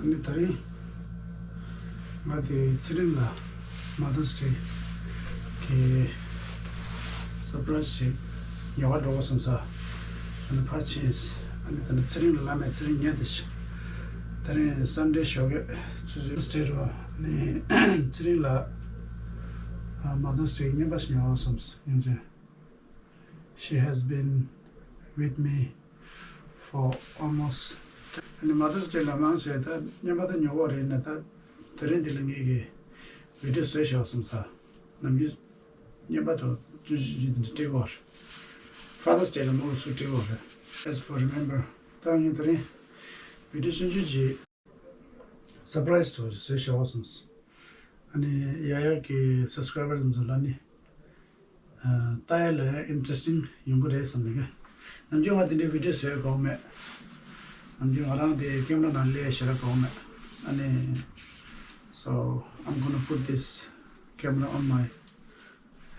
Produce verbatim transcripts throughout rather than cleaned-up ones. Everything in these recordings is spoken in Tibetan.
ནི་ད་རིང་ང་དེ་ཚེ་རིང་ལ་Mother's Day གི་surprise ཞིག་ཉོ་ག་འགྲོ་དགོས་བསམ་ས། ཨ་ནི་ཕར་ཕྱིན། ཨ་ནི་ད་ནི་ཚེ་རིང་ལ་བླ་མས་ཚེ་རིང་ཉལ་བསྡད་ཤག་ད་རིང་Sunday ཞོགས་ཀས་ཆུ་ཚོད་སྟེ་རོ། ཨ་ནི་ཚེ་རིང་ལ་Mother's Day རྔན་པ་ཞིག་ཉོ་དགོས་བསམ་སོང་། སྙིང་རྗེ། She has been with me for almost. ཨ་ནི་Mother's Day ལ་མང་ཆེ་ད་རྔན་པ་ད་ཉོ་གི་རེད་ན། ད་དེ་རིང་འདི་ལ་ངེད་ཀྱིས་video བཟོས་ཤག་བསམ་ས། ནམ་རྒྱུན་རྔན་པ་དང་བརྗོད་གཞི་འདི་སྤྲད་ཀྱི་ཡོད་རེད། Father's Day ལ་མང་པོ་ཚུར་སྤྲད་ཀྱི་ཡོད་རེད། As for remember ད་ངས་དེ་རིང་video ཆུང་ཆུང་ཅིག surprise ཏོག་ཙམ་བཟོས་ཤག་བསམ་སོང་། ཨ་ནི་ཡ་ཡ་གི་subscriber ཚོ་ལ་ནི་ལྟ་ཡ་ལ་interesting ཡོང་གི་རེད་བསམ་ནས། ནམ་རྒྱུན་ང་དེ་འདྲའི་video བཟོས་གོ་མེད། ནམ་རྒྱུན་ང་རང་དེ་camera ནང་སླེབས་ཞེ་དྲག་གོ་མེད། ཨ་ནི། So I'm gonna put this camera on my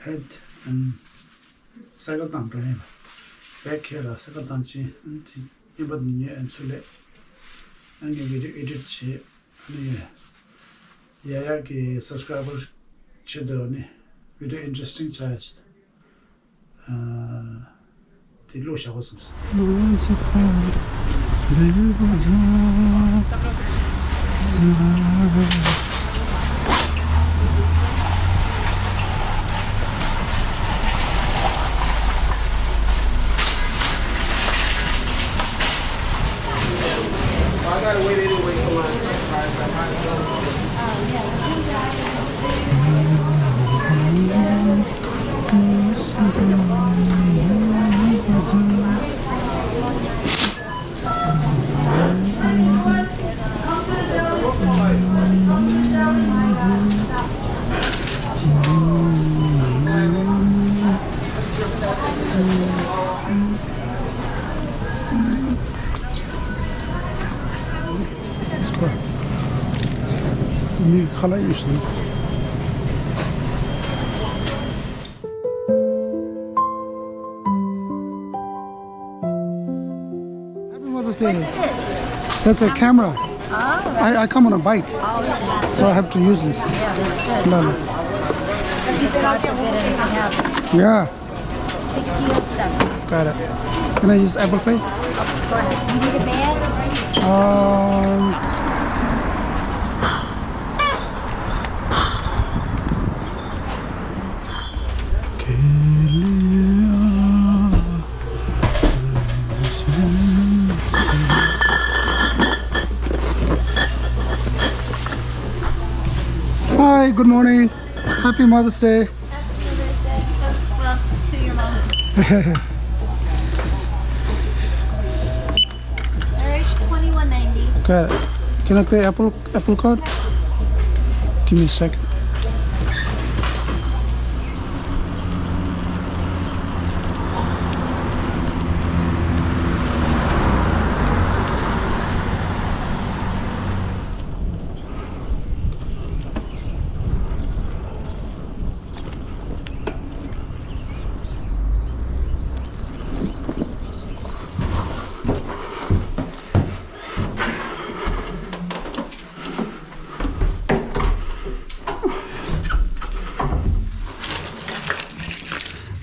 head and cycle བཏང་འགྲོ་ཡིན། Back here ལ་cycle བཏང་ཕྱིན། ཨ་ནི་དེ་རྔན་པ་དེ་ཉོས། ཨ་ནི་ཚུར་སླེབས། ཨ་ནི་video edit བྱས། ཨ་ནི་ཡ་ཡ་གི་subscriber ཆེད་དུ་ནི་video interesting ཆགས་ཡ་ཆེད་དུ་དེ་བླུགས་བཞག་གོ་བསམ་སོང་། མི་ཁ་ལག་ཡོད་ཤག Happy Mother's Day. What's this? That's a camera. Oh. I, I come on a bike, oh, this is so I have to use this. Yeah, that's good. No, no. God forbid anything happens. Yeah. Sixty oh seven. Got it. Can I use Apple Pay? Go ahead. You need a bag? Um. Hi, good morning. Happy Mother's Day. Happy Mother's Day. Well, to your mom. All right, twenty-one ninety. Got it. Can I pay Apple, Apple Card? Give me a second.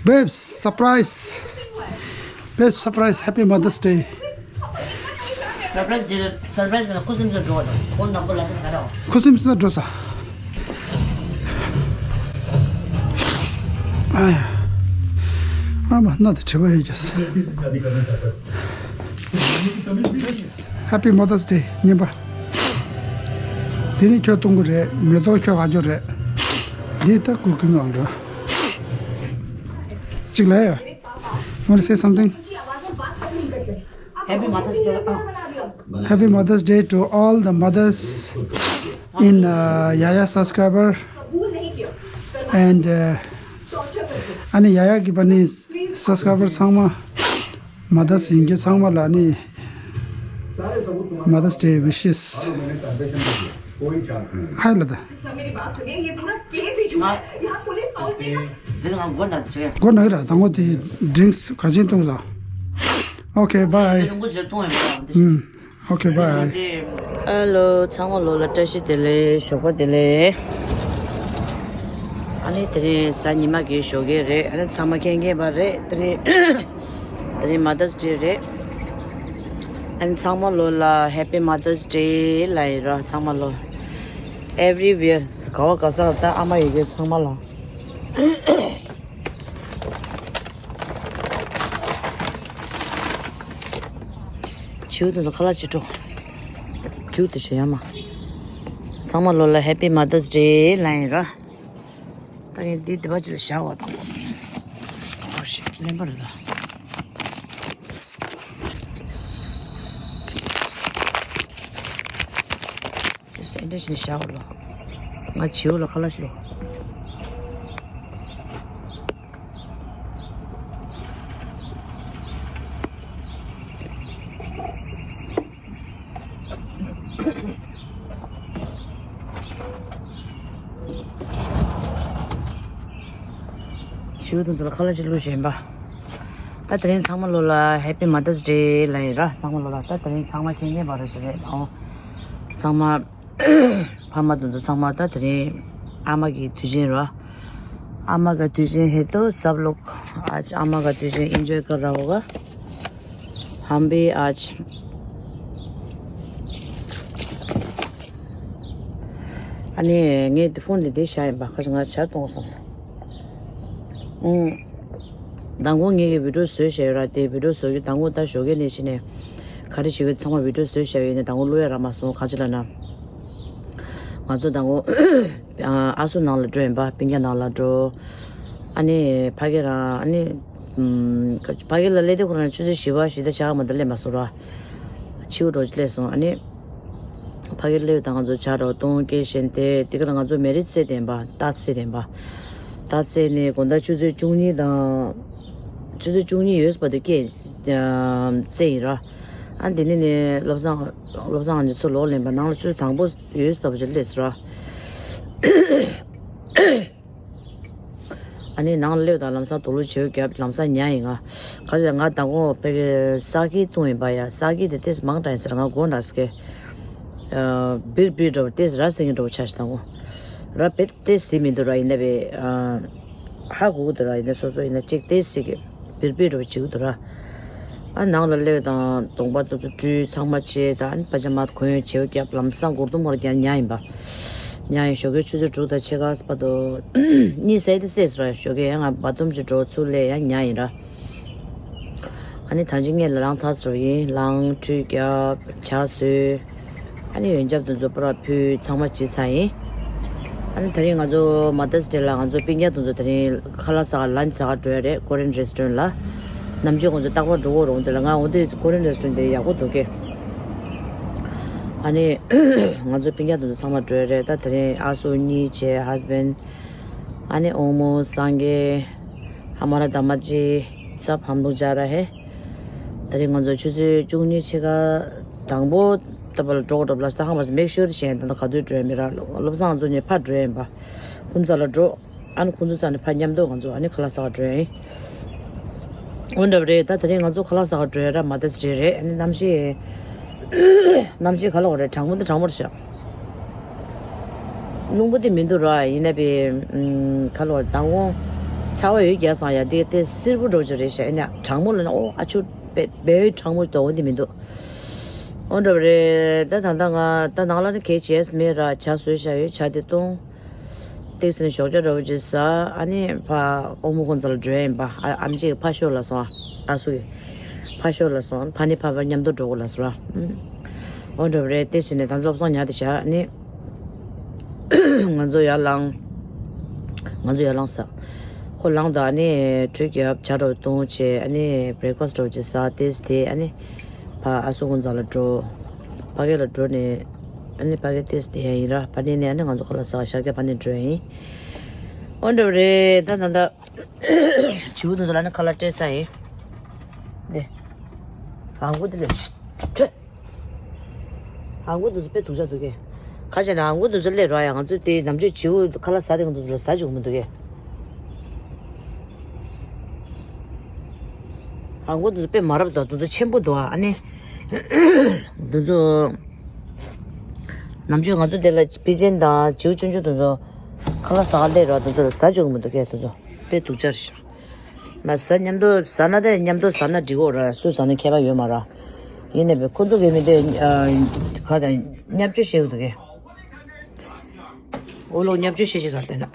Babes, surprise. Babes, surprise. Happy Mother's Day. Surprise dinner, surprise dinner. ཁུ་སིམ་སིམ་འགྲོ་བ་དང་། ཁོང་ནམ་གོ་ལ་ཁ་ར་བ། ཁུ་སིམ་སིམ་འགྲོ་ས། ཨ་ཡ། ཨ་མ་ན་དེ་བྲེལ་བ་ཡོད་ཀྱང་ས། Happy Mother's Day རྔན་པ། དེ་ནི་ཁྱོད་གཏོང་གི་རེད། མེ་ཏོག་ཁྱོད་ག་འཇོག་རེད། འདི་ད་ཀུ་ཀུ་ངང་འགྲོ། གཅིག་ལ་ཡ། Want to say something? Happy Mother's Day. Happy Mother's Day to all the mothers in uh, Yaya subscriber and uh, ཨ་ནི་ཡ་ཡ་གི་བ་ནི་subscriber ཚང་མ་Mothers ཡིན་རྒྱུ་ཚང་མ་ལ་ནི་Mother's Day wishes. ཧའི་ལ་ད། འདི་ལ་ང་མགོ་ན་ཆེ། མགོ་ན་གི་ར་དང་པོ་དེ་drinks ག་ཅན་བཏུང་ས། Okay, bye. ཨུམ། Okay, bye. ཨ་ལོ། ཚང་མ་ལོ་ལ་བཀྲ་ཤིས་བདེ་ལེགས། ཞོགས་པ་བདེ་ལེགས། ཨ་ནི་དེ་རིང་གཟའ་ཉི་མ་གི་ཞོགས་ཀས་རེད། ཨ་ནི་ཚང་མ་མཁྱེན་མཁྱེན་པ་རེད། དེ་རིང་དེ་རིང་Mother's Day རེད། ཨ་ནི་ཚང་མ་ལོ་ལ་Happy Mother's Day ལབ་ཡིན་ར། ཚང་མ་ལོ། Everywhere ག་བ་ག་ས་ལ་ད་ཨ་མ་ཡོད་མཁན་ཚང་མ་ལ། བྱིའུ་དེ་ཚོ་ཁ་ལག་བྱེད་འགྲོ། ཁྱིའུ་དེ་བྱེད་ཡ་མ། ཚང་མ་ལོ་ལ་Happy Mother's Day ལབ་ཡིན་ར། ད་ངས་འདི་སྡེ་པ་ཅིག་ལ་བཞག་པ་དང་། ཨོ་ཤི་ལེན་པ་རེད་ད། དེ་སེ་འདྲ་ཞིག་བཞག་པ་ལ། ང་བྱིའུ་ལ་ཁ་ལག་ཞིག་ལོ། བྱིའུ་དེ་ཚོ་ལ་ཁ་ལག་ཅིག་བླུགས་བཞིན་པ། ད་དེ་རིང་ཚང་མ་ལོ་ལ་Happy Mother's Day ལབ་ཡིན་ར། ཚང་མ་ལོ་ལ། ད་དེ་རིང་ཚང་མ་མཁྱེན་མཁྱེན་པ་རེད་ཟེར་རེད། ཨོ། ཚང་མ། ཕ་མ་དེ་ཚོ་ཚང་མ་ད་དེ་རིང་ཨ་མ་གི་དུས་ཆེན་ར། अम्मा का तुझे है तो सब लोग आज अम्मा का तुझे एंजॉय कर रहा होगा। हम भी आज ཨ་ནི་ངས་དེ་ཕོན་དེ་འདི་བཞག་ཡིན་པ། ཁ་ཅིག་ང་ཆར་གཏོང་བསམ་སོང་། ཨུམ། མདང་དགོང་ངེད་ཀྱི་བི་ཌིའོ་བཟོས་བཞག་ཡོད་ར། དེ་བི་ཌིའོ་བཟོ་རྒྱུ་མདང་དགོང་ད་ཞོགས་ཀས་ནས་ཕྱིན་ནས་ག་རེ་བྱེད་ཀྱི་ཚང་མ་བི་ཌིའོ་བཟོས་བཞག་ཡོད་ནས་མདང་དགོང་བླུག་ཡ་རག་མ་སོང་། ག་ཅི་ལབ་ན། ང་ཚོ་མདང་དགོང་ཨ་སུ་ནང་ལ་འགྲོ་ཡིན་པ། སྤུན་ཀྱག་ནང་ལ་འགྲོ། ཨ་ནི་ཕ་གི་རང་ཨ་ནི་ཕ་གི་ལ་སླེབས་དུས་ཁོ་རང་ཆུ་ཚོད་བཞི་པ་བཞི་དང་ཕྱེད་ཀ་མ་གཏོགས་སླེབས་མ་སོང་ར། ཕྱི་པོ་འགྲོ་སླེབས་སོང་། ཨ་ནི། ཕ་གིར་སླེབས་དང་ང་ཚོ་ཇ་རོ་སྟོང་སྐད་བཤད་དེ། དེ་ག་ལ་ང་ཚོ་མེ་རི་རྩེ་བསྡད་པ། རྟ་རྩེ་བསྡད་པ། རྟ་རྩེ་ནས་དགོང་དག་ཆུ་ཚོད་བཅུ་གཉིས་དང་། ཆུ་ཚོད་བཅུ་གཉིས་ཡོལ་བ་དུ་སྐད་རྩེ་ཡིན་ར། ཨ་འདི་ནས་ནས་བློ་བཟང་བློ་བཟང་ང་ཚོ་ཚུར་ལོག་ལེན་པ། ནང་ལ་ཆུ་ཚོད་དང་པོ་ཡོལ་བ་ཅིག་སླེབས་ར། ཨ་ནི་ནང་ལ་སླེབས་དང་ལམ་སང་དུག་ལོག་བྱེའུ་བརྒྱབ། ལམ་སང་ཉལ་ཡིན་ང་། ག་ཚོད་ང་མདང་དགོང་ཕ་གི་ས་ཁྱི་བཏུང་ཡིན་པ་ཡ། ས་ཁྱི་དེ་ཏོག་ཙམ་མང་དྲགས་ཡིན་ཟེར། ང་མགོ་འདྲ་སྐད། ཨ། བིར་བིར་འདྲ་བོ་ཏོག་ཙམ་ར་ཟིན་གྱི་འདྲ་བོ་ཆགས་ཤག་མདང་དགོང་། ར་བེད་ཏོག་ཙམ་ཟིན་མི་འདུག་ར། ཡིན་ན་བས། ཨ། ཧ་གོ་གི་འདུག་ར། ཡིན་ན་སོ་སོ་ཡིན་ན་གཅིག་ཏོག་ཙམ་གི་བིར་བིར་འདྲ་བོ་བྱེད་ཀྱི་འདུག་ར། ཨ། ནང་ལ་སླེབས་དང་གདོང་པ་དེ་ཚོ་བཀྲུས། ཚང་མ་བྱས་དང་། ཨ་ནི་པ་ཇ་མ་གོན། བྱེའུ་བརྒྱབ། ལམ་སང་སྒོར་དུམ་བར་ཀྱང་ཉལ་ཡིན་པ། ཉལ་ཡིན། ཞོགས་ཀའི་ཆུ་ཚོད་དྲུག་དང་ཕྱེད་ཀ་བར་དུ་གཉིད་སད་དེ་སད་སོང་ར། ཞོགས་ཀའི་ཡང་ང་བ་དུམ་ཅིག་འགྲོ། ཚུར་སླེབས་ཡང་ཉལ་ཡིན་ར། ཨ་ནི་ད་ཅི་སྔས་ལ་ལངས་ཚར་ཟེར་བ་ཡིན། ལངས། ཁྲུས་བརྒྱབ། ཇ་ཟོས། ཨ་ནི་ཡོན་ཆབ་དེ་ཚོ་པར་ཕུལ། ཚང་མ་བྱས་ཚར་ཡིན། ཨ་ནི་དེ་རིང་ང་ཚོ་Mother's Day ལ་ང་ཚོ་སྤུན་ཀྱག་དེ་ཚོ་དེ་རིང་ཁ་ལག་ཟ་ག་ལན་ཆ་ཟ་ག་འགྲོ་ཡ་རེད། Korean restaurant ལ། ནམ་རྒྱུན་ང་ཚོ་རྟག་པར་འགྲོ་གི་རེད། འོ་དེ་ལ་ང་འོ་དེ་Korean restaurant དེ་ཡག་པོ་འདུག་གས། ཨ་ནི་ང་ཚོ་སྤུན་ཀྱག་དེ་ཚོ་ཚང་མ་འགྲོ་ཡ་རེད། ད་དེ་རིང་ཨ་སུ་གཉིས་བྱས། Husband ཨ་ནི་ཨོ་མོ་སངས་རྒྱས། हमारा दामाद जी सब हम लोग जा रहा है། ད་རེས་ང་ཚོ་ཆུ་ཚོད་བཅུ་གཉིས་ཕྱེད་ཀ་དང་པོ་ལྟ་བུ་ལ་འགྲོ་དགོས་འགྲོ་བ་ལ་ས་ཧང་བ་སི་མེག་ཤོར་བྱས། ད་ལྟ་ག་དུས་འགྲོ་ཡ་མི་ར། བློ་བཟང་ང་ཚོ་གཉིས་ཕར་འགྲོ་ཡ་ཡིན་པ། ཁོང་ཚོ་ལ་འགྲོ། ཨ་ནི་ཁོང་ཚོ་རྩ་ནས་ཕར་མཉམ་དུ་ང་ཚོ་ཨ་ནི་ཁ་ལག་ཟ་ག་འགྲོ་ཡ་ཡིན། འོ་འདྲ་བ་རེད། ད་དེ་རིང་ང་ཚོ་ཁ་ལག་ཟ་ག་འགྲོ་ཡ་ར། Mother's Day རེད། ཨ་ནི་གནམ་གཤིས་གནམ་གཤིས་ག་ལ་འོ་རེད། གྲང་མོ་འདི་གྲང་མོ་རེད་ཤག་རླུང་བུ་དེ་མི་འདུག་ར། ཡིན་ན་བས་ཨུམ། ག་ལ་འོ། མདང་དགོང་ཆར་པ་ཡོད་རྒྱག་སོང་ཡ། དེ་དེ་སེར་པོ་འདྲ་བོ་ཅིག་རེད་ཤག་ཡིན་ན་གྲང་མོ་ལབ་ན་ཨོ་ཨ་ཆུ་བེ་བེའུ་གྲང་མོ་འདྲ་བོ་འདི་མི་འདུག་འོ་འདྲ་བ་རེད། ད་ད་ལྟ་ང་ད་ནང་ལ་ནི་གལ་ཆེ་མེད་ར། ཇ་བཟོས་བཞག་ཡོད། ཇ་དེ་བཏུང་། ཏོག་ཙམ་ཞོགས་ཇ་འདྲ་བོ་ཅིག་ཟ། ཨ་ནི་ཕ་ཨོ་མོ་ཁོང་ཚོ་ལ་འགྲོ་ཡ་ཡིན་པ། ཨ་ཨམ་ཆི་ཕར་ཤོར་ལ་སོང་། ཨ་སུ་གི་ཕར་ཤོར་ལ་སོང་། ཕ་ནི་ཕ་ཕར་མཉམ་དུ་འགྲོ་དགོས་ལ་སོང་ར། ཨུམ། འོ་འདྲ་བ་རེད། དེ་བྱས་ནས་ད་བློ་བཟང་ཉལ་དེ་བཞག་ནི། ང་ཚོ་ཡར་ལངས། ང་ཚོ་ཡར་ལངས་ཟ། ཁོ་ལངས་དང་ཨ་ནི་ཁྲུས་བརྒྱབ། ཇ་འདྲ་བོ་བཏུང་བྱས། ཨ་ནི་བྷི་རེག་ཕ་སི་འདྲ་བོ་ཅིག་ཟ། དེ་དེ་ཨ་ནི་ཕ་ཨ་སུ་ཁོང་ཚོ་ལ་འགྲོ། ཕ་གི་ལ་འགྲོ་ནས། ཨ་ནི་ཕ་གི་ཏོག་ཙམ་བསྡད་ཡ་ཡིན་ར། ཕ་ནི་ནས་ཨ་ནི་ང་ཚོ་ཁ་ལག་ཟ་ག་ཤར་རྒྱག་ཕ་ནི་འགྲོ་ཡ་ཡིན། འོ་འདྲ་བ་རེད། ད་ད་ད་བྱིའུ་དེ་ཚོ་ལ་ནི་ཁ་ལག་སྤྲད་ཚར་ཡིན། འདི་ཨ་ཁུ་དེ་ལས་ཨ་ཁུ་དེ་ཚོ་དཔེ་སྡུག་ཅག་འདུག་གས། ཁ་ཆེ་ན་ཨ་ཁུ་དེ་ཚོ་སླེབས་རོགས་ཡ། ང་ཚོ་དེ་ནམ་རྒྱུན་བྱིའུ་ཁ་ལག་ཟ་དེ་ང་ཚོ་ལ་ཟ་བཅུག་མི་འདུག་གས། ཨ་ཁུ་དེ་ཚོ་དཔེ་མ་རབས་འདུག་དེ་ཚོ་ཆེན་པོ་འདུག་ཨ་ནི་དེ་ཚོ། ནམ་རྒྱུན་ང་ཚོ་དེ་ལ་པི་ཅན་དང་བྱིའུ་ཆུང་ཆུང་དེ་ཚོ་ཁ་ལག་ཟ་ག་སླེབས་ར། དེ་ཚོ་ལ་ཟ་བཅུག་གི་མི་འདུག་གས། དེ་ཚོ་དཔེ་སྡུག་ཅག་རེད་ཤག་མ་ཟ། མཉམ་དུ་ཟ་ན་དེ་མཉམ་དུ་ཟ་ན་འགྲིག་གོ་ར། སུ་ཟ་ན་ཁྱད་པར་ཡོད་མ་ར། ཡིན་ནའི་བས་ཁོ་ཚོ་གི་མི་དེ་ག་དང་བརྙས་བཅོས་བྱེད་གི་འདུག་གས། འོ་ལོ་བརྙས་བཅོས་བྱེད་ཤིག་གར་དེ་ན།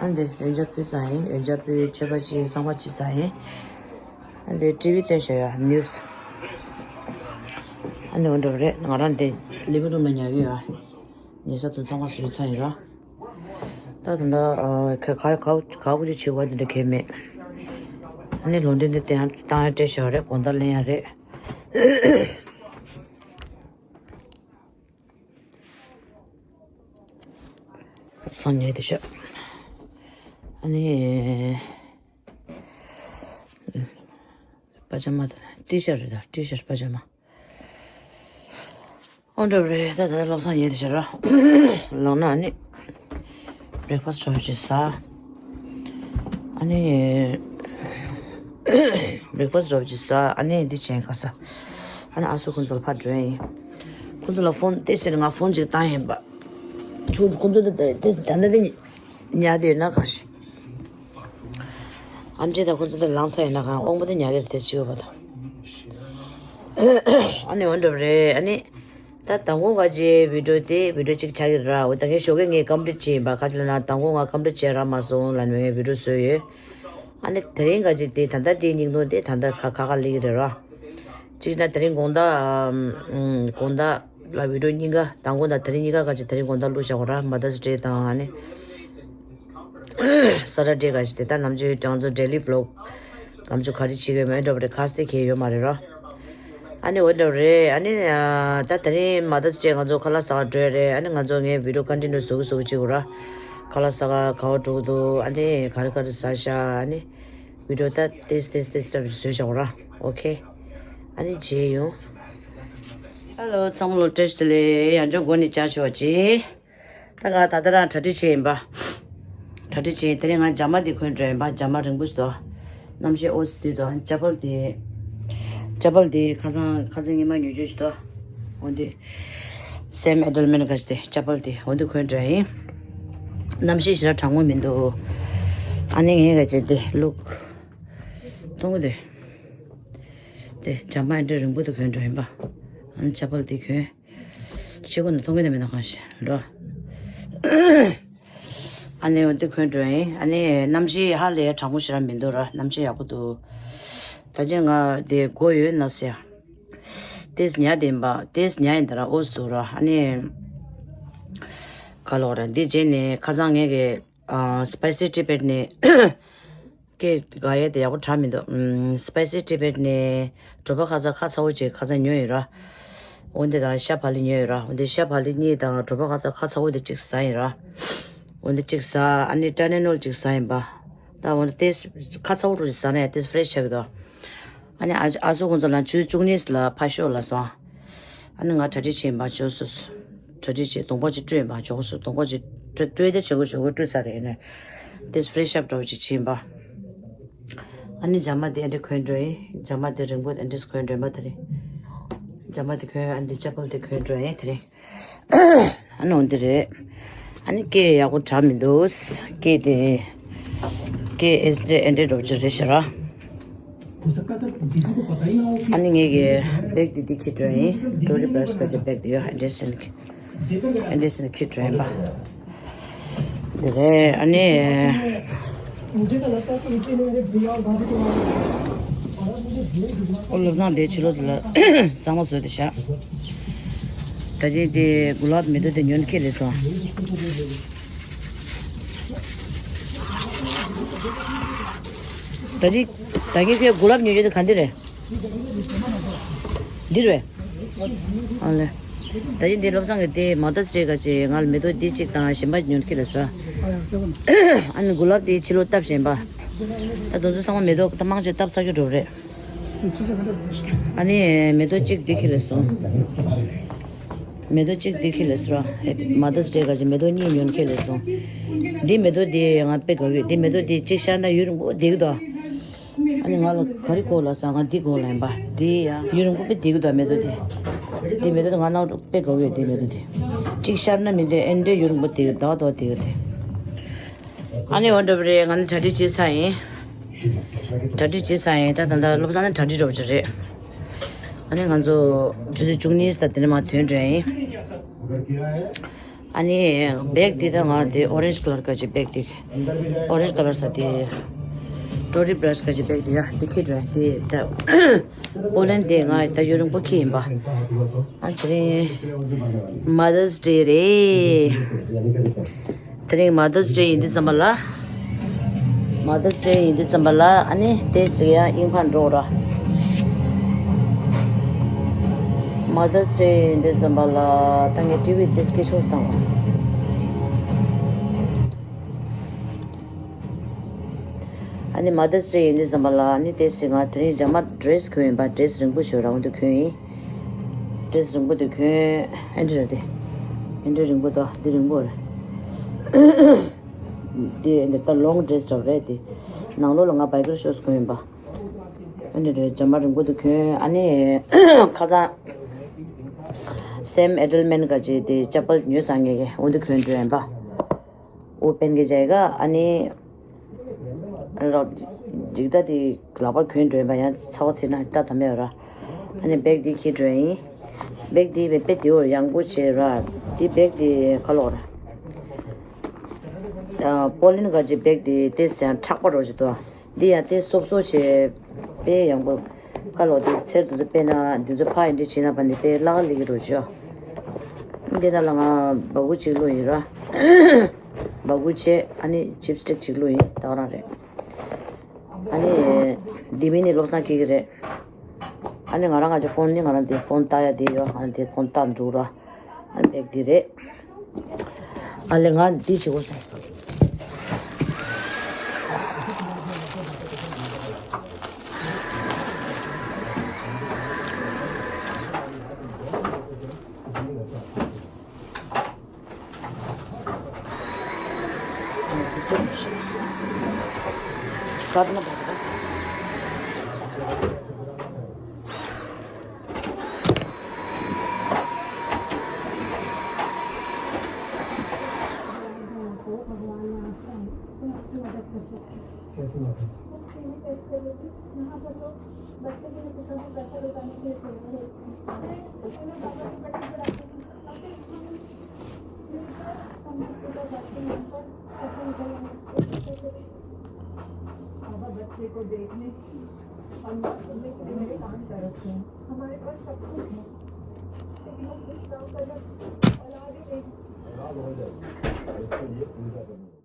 ཨ་འདི་འོན་ཆ་ཕུལ་ཙང་ཡིན། འོན་ཆ་ཕུལ། མཆོད་པ་ཅིག་བསང་པ་ཅིག་ཙང་ཡིན། ཨ་འདི་ཊི་ཝི་སྟོན་བཞག་ཡ་ནིའུ་སི། ཨ་འདི་འོ་འདྲ་རེད། ང་རང་འདི་ལི་ཝིང་རུམ་ལ་ཉལ་གི་ཡོད། ཉལ་ས་དེ་ཚང་མ་བཟོས་ཚར་ཡིན་ར། ད་ད་ད་ག་ག་ག་གུ་ཅི་བྱེད་པ་དེ་འདྲ་གས་མེད། ཨ་ནི་ལོ་འདྲེན་འདི་དེ་ཡང་བཏང་ཡ་སྤྲད་བཞག་རེད། དགོང་དག་ལེན་ཡ་རེད། བློ་བཟང་ཉལ་བསྡད་ཤག་ཨ་ནི། པ་ཇ་མ་དང་ཊི་ཤར་རེད། ད་ཊི་ཤར་པ་ཇ་མ། འོ་འདྲ་རེད། ད་ད་བློ་བཟང་ཉལ་བསྡད་ཤག་ར། ལངས་ན་ཨ་ནི་བྷི་རེག་ཕ་སི་འདྲ་བོ་ཅིག་ཟ། ཨ་ནི་བྷི་རེག་ཕ་སི་འདྲ་བོ་ཅིག་ཟ། ཨ་ནི་འདི་བྱས་ག་ས། ཨ་ནི་ཨ་སུ་ཁོང་ཚོ་ལ་ཕར་འགྲོ་ཡིན། ཁོང་ཚོ་ལ་ཕོན་དེ་ཕྱིར་ང་ཕོན་ཅིག་བཏང་ཡིན་པ། ཁོང་ཚོ་ཁོང་ཚོ་དེ་དེ་ད་ལྟ་དེ་ཉལ་བསྡད་ཡོད་ན་གང་ཞིག་ཨམ་ཆི་དང་ཁོང་ཚོ་དེ་ལངས་ཚར་ཡིན་ན་གང་། དབང་པོ་དེ་ཉལ་གི་རེད། དེ་ཕྱི་བོ་བ་དང་། ཨ་ནི་འོ་འདྲ་རེད། ཨ་ནི་ད་མདང་དགོང་ག་ཅི་བི་ཌིའོ་དེ་བི་ཌིའོ་གཅིག་ཆགས་ཀྱི་ར། འོ་ད་ངས་ཞོགས་ཀས་ངས་ཀམ་པི་ལིཊ་བྱས་ཡིན་པ། ག་ཅི་ལབ་ན་མདང་དགོང་ང་ཀམ་པི་ལིཊ་བྱས་རག་མ་སོང་ལབ་ནས་ངས་བི་ཌིའོ་བཟོས་ཡོད། ཨ་ནི་དེ་རིང་ག་ཅི་དེ་ད་ལྟ་དེའི་སྙིང་དོན་དེ་ད་ལྟ་ཁ་ཁ་ཁ་ལི་གི་རེད་ར། གཅིག་ན་དེ་རིང་དགོང་དག་ཨམ། དགོང་དག་ལ་བི་ཌིའོ་གཉིས་ཀ། མདང་དགོང་དང་དེ་རིང་གཉིས་ཀ་ག་ཅི་དེ་རིང་དགོང་དག་བླུགས་བཞག་གོ་ར། མ་དར་སི་ཌེ་དང་ཨ་ནི་ས་ཊར་ཌེ་ག་ཅི་དེ། ད་ནམ་རྒྱུན་ང་ཚོ་ཌེ་ལི་བི་ལོག་ང་ཚོ་ག་རེ་བྱེད་ཀྱི་ཡོད་མེད་འདྲ་པོ་རེད། ཁ་གསལ་གང་ཡང་ཡོད་མ་རེད་ར། ཨ་ནི་འོ་འདྲ་རེད། ཨ་ནི་ད་དེ་རིང་མ་དར་སི་ཌེ་ང་ཚོ་ཁ་ལག་ཟ་ག་འགྲོ་ཡ་རེད། ཨ་ནི་ང་ཚོ་ངའི་བི་ཌིའོ་ཀོན་ཊི་ནིའུ་བཟོ་གི་བཟོ་གི་བྱེད་དགོས་ར། ཁ་ལག་ཟ་ག་ག་པར་འགྲོ་གི་འདུག་ཨ་ནི་ག་རེ་ག་རེ་ཟ་ཤག་ཨ་ནི་བི་ཌིའོ་ད་ཏེས་ཏེས་ཏེས་འདྲ་པོ་བཟོས་བཞག་གོ་ར། ཨོ་ཁེ། ཨ་ནི་མཇལ་ཡོང་། ཧེ་ལོ། ཚང་མ་ལ་བཀྲ་ཤིས་བདེ་ལེགས། ཡང་བསྐྱར་འགོ་ནས་བཅར་ཆོག་ཅིག་ད་ག་ད་ལྟ་རང་གྲ་སྒྲིག་བྱས་ཡིན་པ། གྲ་སྒྲིག་བྱས། དེ་རིང་ང་ཇ་མ་འདི་གོན་འགྲོ་ཡིན་པ། ཇ་མ་རིང་པོ་ཞིག་འདུག་གནམ་གཤིས་འོ་ཙི་འདུག་ཅ་པལ་འདི། ཅ་པལ་འདི་ཁ་སང་ཁ་སང་ཉི་མ་ཉོས་རྒྱུ་ཞིག་འདུག་འོ་འདི་སེམ་ཨེ་ཌལ་མན་ག་ཅི་དེ། ཅ་པལ་འདི་འོ་འདི་གོན་འགྲོ་ཡིན། གནམ་གཤིས་ཞེ་དྲག་གྲང་མོ་མི་འདུག་ཨ་ནི་ངས་ག་ཅི་དེ་ལུག་མཐོང་གི་འདུག་དེ་ཇ་མ་ཨེ་ཌལ་རིང་པོ་འདི་གོན་འགྲོ་ཡིན་པ། ཨ་ནི་ཅ་པལ་འདི་གོན། ཕྱི་སྒོ་ནས་མཐོང་གི་ནི་མེད་ན་གང་ཞིག་འགྲོ། ཨ་ནི་འོ་འདི་གོན་འགྲོ་ཡིན། ཨ་ནི་གནམ་གཤིས་ཧ་ལས་གྲང་མོ་ཞེ་དྲག་མི་འདུག་ར། གནམ་གཤིས་ཡག་པོ་འདུག་ད་ཅི་ང་དེ་སྒོ་ཡོད་ན་ཟེར། ཏེས་ཉལ་བསྡད་ཡིན་པ། ཏེས་ཉལ་ཡིན་ད་ར། འོ་ཙི་འདུག་ར། ཨ་ནི་ག་ལོག་ར། འདི་རྗེས་ནས་ཁ་སང་ངས་གི་ཨ་སི་པའི་སི་ཊི་བེཊ་ནས། སྐད་དགའ་ཡས་དེ་ཡག་པོ་གྲགས་མི་འདུག་ཨམ། སི་པའི་སི་ཊི་བེཊ་ནས་གྲོད་པ་ཁ་ཚ་ཁ་ཚ་བོ་ཅིག་ཁ་སང་ཉོས་ཡིན་ར། འོ་འདི་དང་ཤ་བག་ལེབ་ཉོས་ཡིན་ར། འོ་འདི་ཤ་བག་ལེབ་གཉིས་དང་གྲོད་པ་ཁ་ཚ་ཁ་ཚ་བོ་དེ་གཅིག་ཟ་ཡིན་ར། འོ་འདི་གཅིག་ཟ། ཨ་ནི་ཊའི་ལེ་ནོལ་གཅིག་ཟ་ཡིན་པ། ད་འོ་འདི་ཏེས་ཁ་ཚ་བོ་འདྲ་ཅིག་ཟ་ན་ཡང་ཏེས་ཕི་རེ་ཤི་ཆགས་ཀྱི་འདུག་ཨ་ནི་ཨ་ཨ་སུ་ཁོང་ཚོ་ལ་ཆུ་ཚོད་བཅུ་གཉིས་ལ་ཕར་ཤོག་ལབ་སོང་། ཨ་ནི་ང་གྲ་སྒྲིག་བྱས་ཡིན་པ། ཇོ་སོ་སོ། གྲ་སྒྲིག་བྱས། གདོང་པ་ཅིག་བཀྲུས་ཡིན་པ། ཇོ་སོ་སོ་གདོང་པ་ཅིག་བཀྲུས་བཀྲུས་ཏེ་ཇོ་སོ་སོ་བཀྲུས་ཚར་རེད། ཨ་ནི་ཏེས་ཕི་རེ་ཤི་ཨབ་འདྲ་བོ་ཅིག་བྱས་ཡིན་པ། ཨ་ནི་ཇ་མ་དེ་ཨེ་འདྲ་གོན་འགྲོ་ཡིན། ཇ་མ་དེ་རིང་པོ་ཨེ་འདྲས་གོན་འགྲོ་ཡིན་པ། དེ་རིང་ཇ་མ་དེ་གོན། ཨ་ནི་ཅ་པལ་དེ་གོན་འགྲོ་ཡིན་དེ་རིང་། ཨ་ནི་འོ་འདི་རེད། ཨ་ནི་སྐད་ཡག་པོ་གྲགས་མི་འདུག་སྐད་དེ། སྐད་ཨེ་འདྲས་ཨེ་འདྲས་འདྲ་བོ་ཅིག་རེད་ཤག་ར། ཨ་ནི་ངས་ཀྱི་བེག་དེ་འདི་འཁྱེར་འགྲོ་ཡིན། ཊོ་ལི་བྷ་ར་ཤི་ག་ཅི་བེག་དེ་ཡོད། ཨེ་འདྲས་ཨེ་འདྲས་འཁྱེར་འགྲོ་ཡིན་པ། དེ་རེད། ཨ་ནི། ཨོ་བློ་བཟང་དེ་ཕྱི་ལོགས་དེ་ལ་གཙང་མ་བཟོས་ཏེ་བཞག་ད་ཅི་དེ་གུ་ལབ་མེ་ཏོག་དེ་ཉོ་ནི་ཁྱེར་སླེབས་སོང་། ད་ཅི་ད་གིན་ཁྱེད་གུ་ལབ་ཉོ་རྒྱུ་དེ་ག་འདི་རེད། འདི་རེད། ཨ་ལེ། ད་ཅི་འདི་བློ་བཟང་གི་དེ་མ་ད་སི་ཌེ་ག་ཅི་ང་ལ་མེ་ཏོག་འདི་གཅིག་དང་གཞན་པ་ཉོ་ནི་ཁྱེར་སླེབས་སོང་། ཨ་ནི་གུ་ལབ་དེ་ཕྱི་ལོགས་བཏབ་བཞིན་པ། ད་དུང་ཚོ་ཚང་མ་མེ་ཏོག་ད་མང་ཆེ་བཏབ་ཚར་རྒྱུ་འགྲོ་རེད། ཨ་ནི་མེ་ཏོག་གཅིག་འདི་ཁྱེར་སླེབས་སོང་། མེ་ཏོག་གཅིག་འདི་ཁྱེར་སླེབས་སོང་། མ་ད་སི་ཌེ་ག་ཅི་མེ་ཏོག་གཉིས་ཉོ་ནི་ཁྱེར་སླེབས་སོང་། འདི་མེ་ཏོག་འདི་ང་དཔེ་དགའ་གི་ཡོད། འདི་མེ་ཏོག་འདི་གཅིག་ཤར་ན་ཡུན་རིང་པོ་བསྡད་ཀྱི་འདུག་ཨ་ནི་ང་ལ་ག་རེ་དགོས་ལབ་ས། ང་འདི་དགོས་ལབ་ཡིན་པ། འདི་ཡ་ཡུན་རིང་པོ་དཔེ་བསྡད་ཀྱི་འདུག་མེ་ཏོག་འདི། དེ་མེ་ཏོག་དེ་ང་ནང་དཔེ་དགའ་བོ་ཡོད། དེ་མེ་ཏོག་དེ་གཅིག་ཤར་ན་མི་འདོད་ཨེ་འདྲའི་ཡུན་རིང་པོ་དེ་ཟླ་བ་དོ་དེ་གི་དེ། ཨ་ནི་འོ་འདྲ་བ་རེད། ང་ནི་གྲ་སྒྲིག་བྱེད་ཚར་ཡིན། གྲ་སྒྲིག་བྱེད་ཚར་ཡིན། ད་ད་ལྟ་བློ་བཟང་ནི་གྲ་སྒྲིག་འགྲོ་བ་ཅིག་རེད། ཨ་ནི་ང་ཚོ་ཆུ་ཚོད་བཅུ་གཉིས་དང་དེ་ནས་མར་ཐོན་འགྲོ་ཡིན། ཨ་ནི་བེག་འདི་ད་ང་དེ་ཨོ་རེན་ཇི་ཀ་ལར་ག་ཅིག་བེག་འདི། ཨོ་རེན་ཇི་ཀ་ལར་ཟེར་དེ། ཊོ་རི་བྷ་ར་ཤི་ག་ཅིག་བེག་འདི་ཡ་འདི་འཁྱེར་འགྲོ་ཡ་དེ་ད། པོ་ལན་འདི་ང་ད་ཡུན་རིང་པོ་འཁྱེར་ཡིན་པ། ཨ་དེ་རིང་མ་དར་སི་ཌེ་རེད། དེ་རིང་མ་དར་སི་ཌེ་ཡིན་དུས་ཙམ་པ་ལ། མ་དར་སི་ཌེ་ཡིན་དུས་ཙམ་པ་ལ་ཨ་ནི་དེ་ཟིག་ཡང་དབྱིན་ཕར་འགྲོ་ར། མ་དར་སི་ཌེ་ཡིན་དུས་ཙམ་པ་ལ་ད་ངས་ཊི་ཝི་དེ་སྐད་ཆོག་བཏང་བ། ཨ་ནི་མ་དར་སི་ཌེ་ཡིན་དུས་ཙམ་པ་ལ་ཨ་ནི་དེ་ཟིག་ང་དེ་རིང་རྗེས་མ་ཌི་རེ་སི་གོན་ཡིན་པ། ཌི་རེ་སི་རིང་པོ་ཞིག་རང་དུ་གོན་ཡིན། ཌི་རེ་སི་རིང་པོ་དེ་གོན། ཨེ་འདྲ་རེད་དེ། ཨེ་འདྲ་རིང་པོ་དང་འདི་རིང་པོ་རེད། དེ་འདི་ད་ལོང་ཌི་རེ་སི་འདྲ་བ་རེད་དེ། ནང་ལོགས་ལ་ང་བྷའི་ཀར་ཤོས་གོན་ཡིན་པ། ཨ་ནི་རེད། ཇ་མ་རིང་པོ་དེ་གོན། ཨ་ནི་ཁ་སང་སེམ་ཨེ་ཌལ་མན་ག་ཅེ་དེ་ཅ་པལ་ཉོས་སང་ངེ་གེ་འོ་འདི་གོན་འགྲོ་ཡིན་པ། འོ་པན་གི་ཇའི་ག་ཨ་ནི། རོགས་འཇིག་ད་དེ་ལག་པར་གོན་འགྲོ་ཡིན་པ། ཡང་ཚ་བ་ཚིག་ན་ལྟ་ད་མེད་ར། ཨ་ནི་བེག་འདི་འཁྱེར་འགྲོ་ཡིན། བེག་འདི་བེ་དཔེ་དེ་འོ་ཡང་པོ་བྱེད་ར། འདི་བེག་འདི་ཁ་ལོག་ར། ཨ་པོ་ལན་ག་ཅེ་བེག་འདི་ཏེ་ཡང་མཁྲེགས་པ་རོ་ཅིག་ཏོ། འདི་ཡང་དེ་སོབ་སོབ་བྱས་དཔེ་ཡང་པོ། ཁ་ལོག་དེ་ཚེར་དུ་ཚོ་དཔེ་ན་འདི་ཚོ་ཕ་ཡིན་འདྲི་བྱེད་ན་པ་འདི་དཔེ་བརླག་ལི་གི་རོ་ཅོ། འདི་ན་ལ་ང་སྦ་གུ་གཅིག་བླུགས་ཡིན་ར། སྦ་གུ་བྱས་ཨ་ནི་ཅིབ་སི་ཊིག་གཅིག་བླུགས་ཡིན། ད་ག་རང་རེད། ཨ་ནི་འདི་མིན་ནི་བློ་བཟང་སྐྱིད་ཀྱི་རེད། ཨ་ནི་ང་རང་ང་ཅག་ཕོན་ནི་ང་རང་དེ་ཕོན་ལྟ་ཡ་དེ་ཡོད། ང་རང་དེ་ཕོན་ལྟ་འདུག་ར། ཨ་ནི་བེག་འདི་རེད། ཨ་ལེ་ང་འདི་བྱེད་དགོས་སོང་། भगवान ने आसरा है, कोई आपकी मदद कर सकता है। कैसे मदद? सर, पहले कैसे करोगे? यहाँ पर तो बच्चे के लिए कितना भी पैसा लुटाने के लिए तैयार है। अरे, पहले बाबा की पढ़ाई कराते थे, अब तो इतना नहीं। ये तो हम किसी का बात नहीं मानता, ऐसा निकल आया। बाबा बच्चे को देखने और माँ सुनने के लिए मेरे कान तरस गए। हमारे पास सब कुछ है, लेकिन हम इस गाँव का ना औलाद ही नहीं। औलाद हो जाए, उसके लिए पूजा करनी।